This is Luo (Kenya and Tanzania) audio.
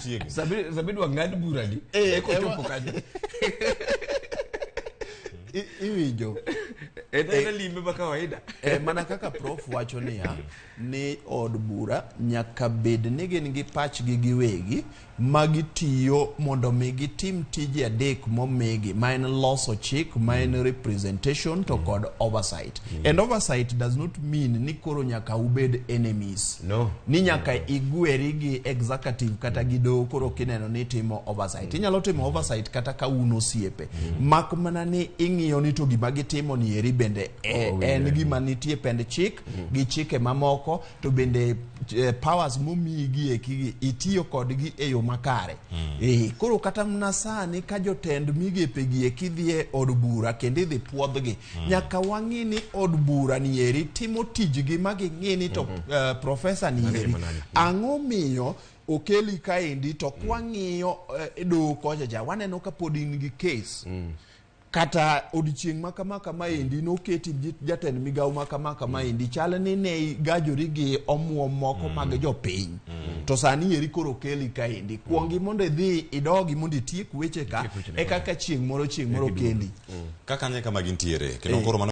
Chiegni. Sabi sabi dwa ng'ad burani Eh, eko ema- chopo kanyo. Iwinjo. En en limbe ma kawaida. Mana kaka prof wacho niya ni od bura nyaka bed ni gin gi pachgi giwegi ma gitiyo mondo mi gitim tije adek momigi ma en loso chik, ma en representation to kod oversight. And oversight does not mean ni koro nyaka ubed enemies. No. Ni nyaka igweri gi executive kata gi doho koro kineno ni itimo oversight. Inyalo timo oversight kata ka un osiepe. Mak mana ni ing'iyo ni to gima gitimo ni eri bende en gima nitie pend chik gi chike mamoko to bende powers momiyi gi eki gi itiyo kodgi e yo makare. Koro kata mana sani ka jotend migepe gi eki dhi e od bura kendo idhi puodhgi, nyaka wang'i ni od bura ni eri timo tijgi ma ging'i ni to profesa ni eri ang'o miyo okeli kaendi to kwang'iyo doho kocha cha waneno ka pod in gi case. Kata odiochieng' ma kama kama endi noketi jatend migawo ma kama kama endi chal ni ne igajori gi omuom moko mag jopiny to sani eri koro okeli kaendi kuongi mondo idhi idogi mondo itiek weche ka Itiek weche ne e kaka chieng' moro okeli Kaka kanyo e kama gintiere kendo koro mano.